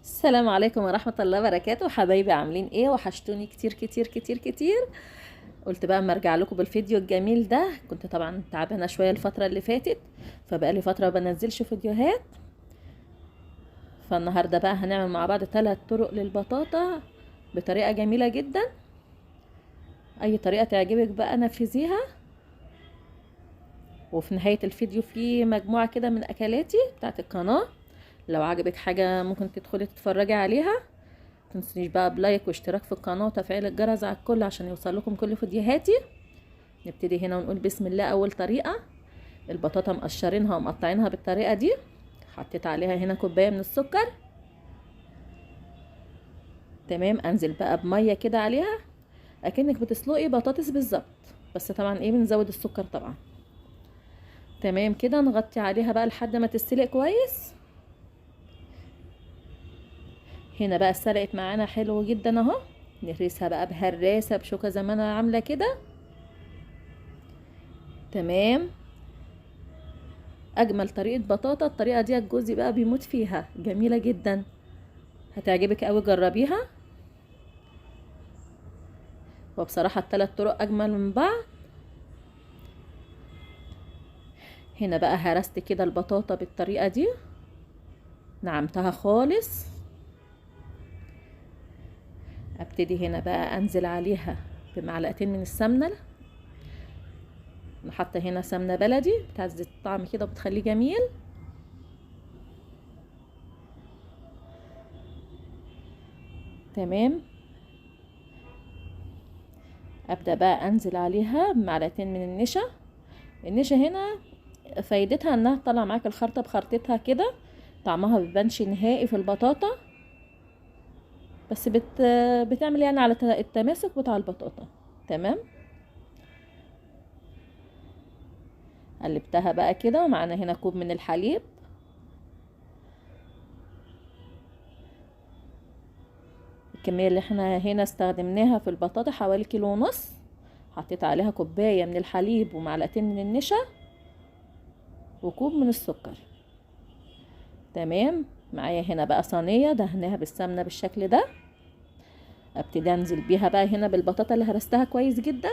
السلام عليكم ورحمة الله وبركاته. حبايبي عاملين ايه؟ وحشتوني كتير كتير كتير كتير. قلت بقى اما ارجع لكم بالفيديو الجميل ده. كنت طبعا تعبانة شوية الفترة اللي فاتت، فبقالي فترة بنزلش فيديوهات. فالنهاردة بقى هنعمل مع بعض 3 طرق للبطاطا بطريقة جميلة جدا. اي طريقة تعجبك بقى نفذيها. وفي نهاية الفيديو في مجموعة كده من اكلاتي بتاعت القناة، لو عجبك حاجة ممكن تدخلي تتفرجي عليها. متنسيش بقى بلايك واشتراك في القناة وتفعيل الجرس على الكل عشان يوصل لكم كل فيديوهاتي. نبتدي هنا ونقول بسم الله. اول طريقة، البطاطا مقشرينها ومقطعينها بالطريقة دي. حطيت عليها هنا كوباية من السكر، تمام. انزل بقى بمية كده عليها اكنك بتسلقي بطاطس بالظبط، بس طبعا ايه بنزود السكر طبعا. تمام كده، نغطي عليها بقى لحد ما تتسلق كويس. هنا بقى اتسلقت معانا حلو جدا اهو. نهرسها بقى بهراسه بشوكة زي ما انا عامله كده، تمام. اجمل طريقه بطاطا الطريقة دي، جوزي بقى بيموت فيها، جميلة جدا، هتعجبك قوي، جربيها. وبصراحة ال3 طرق اجمل من بعض. هنا بقى هرست كده البطاطا بالطريقة دي، نعمتها خالص. ابتدي هنا بقى انزل عليها بمعلقتين من السمنة. نحط هنا سمنه بلدي بتعزز الطعم كده وبتخليه جميل. تمام. ابدا بقى انزل عليها بمعلقتين من النشا. النشا هنا فايدتها انها تطلع معاك الخرطة بخرطتها كده، طعمها مبيبانش نهائي في البطاطا، بس بتعمل يعني على التماسك بتاع البطاطا. تمام. قلبتها بقى كده، ومعانا هنا كوب من الحليب. الكمية اللي احنا هنا استخدمناها في البطاطا حوالي 1.5 كيلو. حطيت عليها كوباية من الحليب ومعلقتين من النشا وكوب من السكر. تمام. معايا هنا بقى صينية دهناها بالسمنة بالشكل ده. ابتدي انزل بيها بقى هنا بالبطاطا اللي هرستها كويس جدا.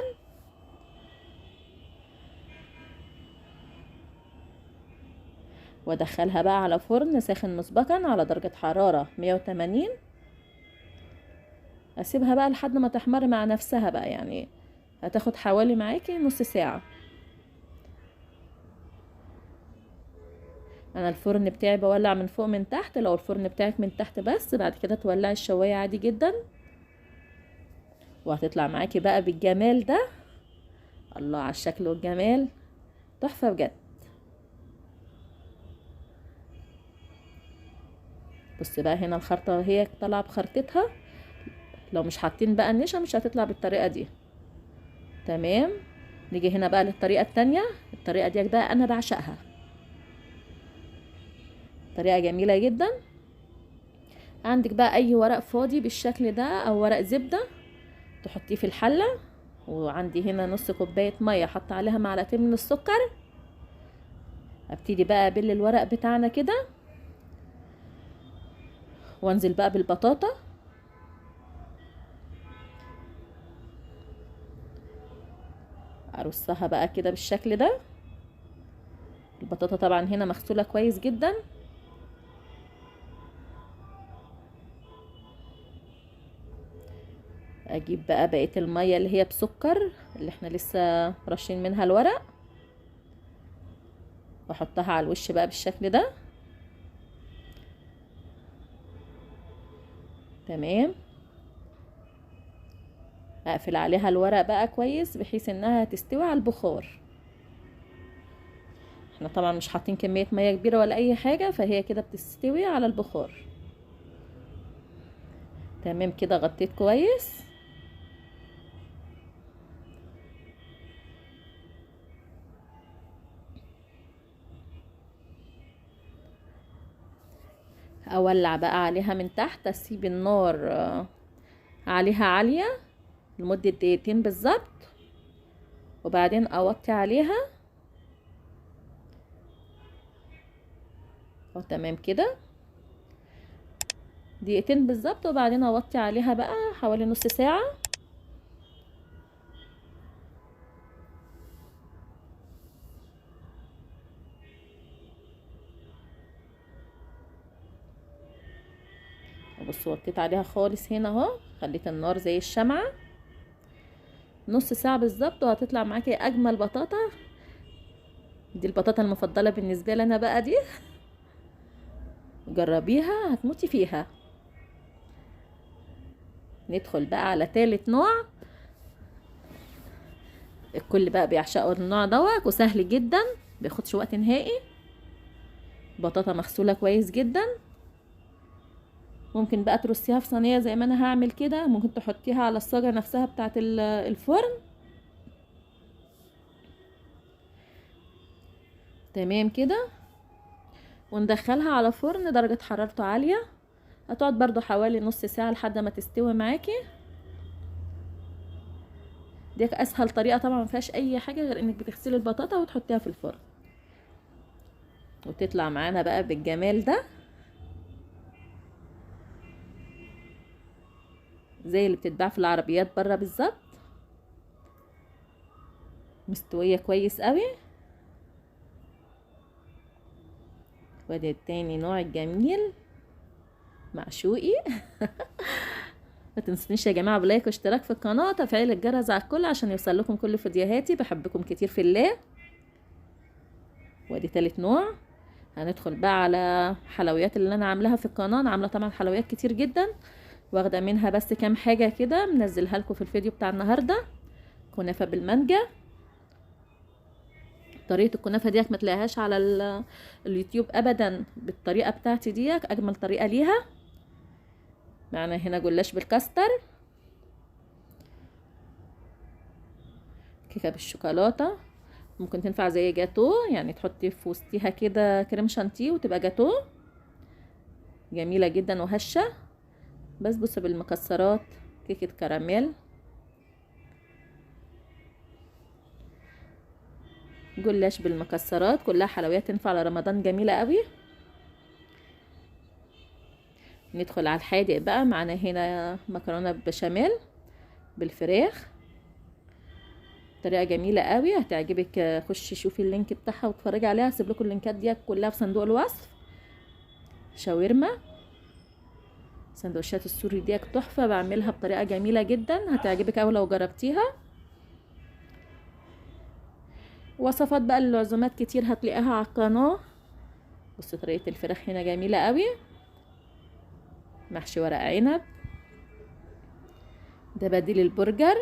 وادخلها بقى على فرن ساخن مسبقا على درجة حرارة 180. اسيبها بقى لحد ما تحمر مع نفسها بقى، يعني هتاخد حوالي معاكي نص ساعة. انا الفرن بتاعي بولع من فوق من تحت، لو الفرن بتاعك من تحت بس بعد كده تولعي الشواية عادي جدا، وهتطلع معاكي بقى بالجمال ده. الله على الشكل والجمال، تحفة بجد. بص بقى هنا الخرطة هي طالعة بخرطتها، لو مش حاطين بقى النشا مش هتطلع بالطريقة دي. تمام. نيجي هنا بقى للطريقة التانية. الطريقة دي بقى انا بعشقها، طريقة جميلة جدا. عندك بقى اي ورق فاضي بالشكل ده او ورق زبدة تحطيه في الحلة. وعندي هنا نص كوباية مية حط عليها معلقتين من السكر. ابتدي بقى ابل الورق بتاعنا كده، وانزل بقى بالبطاطا. ارصها بقى كده بالشكل ده. البطاطا طبعا هنا مغسولة كويس جدا. اجيب بقى بقية المية اللي هي بسكر اللي احنا لسه رشين منها الورق، واحطها على الوش بقى بالشكل ده. تمام. اقفل عليها الورق بقى كويس بحيث انها تستوي على البخار. احنا طبعا مش حاطين كمية مية كبيرة ولا اي حاجة، فهي كده بتستوي على البخار. تمام كده، غطيت كويس. اولع بقى عليها من تحت، اسيب النار عليها عالية لمدة دقيقتين بالظبط، وبعدين اوطي عليها. تمام كده. دقيقتين بالظبط، وبعدين اوطي عليها بقى حوالي نص ساعة. بصوا وطيت عليها خالص هنا اهو، خليت النار زي الشمعة نص ساعة بالظبط، وهتطلع معاكي اجمل بطاطا. دي البطاطا المفضلة بالنسبة لي انا بقى، دي جربيها هتموتي فيها. ندخل بقى على تالت نوع، الكل بقى بيعشقوا النوع دوت، وسهل جدا بياخدش وقت نهائي. بطاطا مغسولة كويس جدا، ممكن بقى ترصيها في صينية زي ما انا هعمل كده، ممكن تحطيها على الصاجة نفسها بتاعت الفرن. تمام كده، وندخلها على فرن درجة حرارته عالية، هتقعد برضو حوالي نص ساعة لحد ما تستوي معاكي. دي اسهل طريقة طبعا، ما فيهاش اي حاجة غير انك بتغسلي البطاطا وتحطيها في الفرن، وتطلع معانا بقى بالجمال ده زي اللي بتتباع في العربيات بره بالظبط، مستوية كويس قوي. وادي التاني نوع الجميل معشوقي. ما تنسونيش يا جماعة ب like واشتراك في القناة وتفعيل الجرس على الكل عشان يوصل لكم كل فيديوهاتي. بحبكم كتير في الله. وادي تالت نوع. هندخل بقى على حلويات اللي انا عاملاها في القناة. انا عامله طبعا حلويات كتير جدا، واخده منها بس كام حاجة كده منزلها لكم في الفيديو بتاع النهارده. كنافه بالمانجا، طريقه الكنافه ديت ما تلاقيهاش على اليوتيوب ابدا، بالطريقة بتاعتي ديت اجمل طريقه ليها. معنا هنا جلاش بالكاستر، كيكة بالشوكولاته، ممكن تنفع زي جاتو، يعني تحطي في وسطيها كده كريم شانتيه وتبقى جاتو جميلة جدا وهشه. بسبوسه بالمكسرات، كيكة كراميل، جلاش بالمكسرات، كلها حلويات تنفع لرمضان جميلة قوي. ندخل على الحادق بقى. معانا هنا مكرونه بشاميل بالفراخ، طريقه جميلة قوي هتعجبك. خشي شوفي ال link بتاعها واتفرجي عليها، هسيب لكم اللينكات دي كلها في صندوق الوصف. شاورما، سندوتشات السوري دي تحفة، بعملها بطريقة جميلة جدا هتعجبك قوي لو جربتيها. وصفات بقى للعزومات كتير هتلاقيها على القناة. بصوا طريقه الفراخ هنا جميلة قوي. محشي ورق عنب، ده بديل البرجر،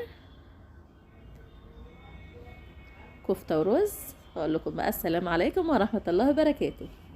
كفته ورز. اقول لكم بقى السلام عليكم ورحمة الله وبركاته.